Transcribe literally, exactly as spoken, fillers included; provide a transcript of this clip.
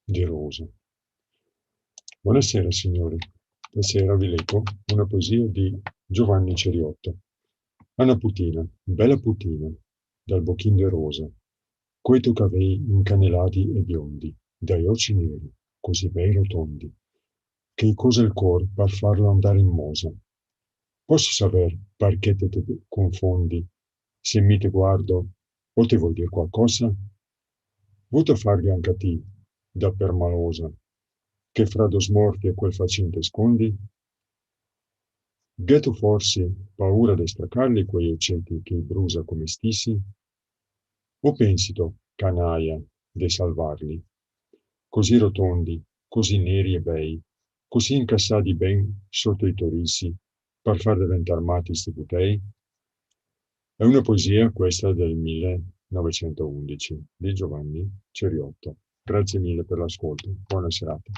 de rosa. Buonasera, signori. Stasera vi leggo una poesia di Giovanni Ceriotto. A na putina, bela putina, dal bochin de rosa, coi to cavei incanelati e biondi, dai oci neri, così bei rotondi, che i cose el cor par farlo andar in mosa. Poso saver parché te te confondi, se mi te guardo, o te vol dir qualcosa? Vuto farghe anca ti, da permalosa, che fra do smorfie quel facin te scondi? Gheto forsi paura de stacarli quei oceti che i brusa come stisi? O pensito, canaia, de salvarli? Così rotondi, così neri e bei, così incasadi ben soto i to risi, par far deventar mati sti putei? È una poesia, questa, del millenovecentoundici, di Giovanni Ceriotto. Grazie mille per l'ascolto. Buona serata.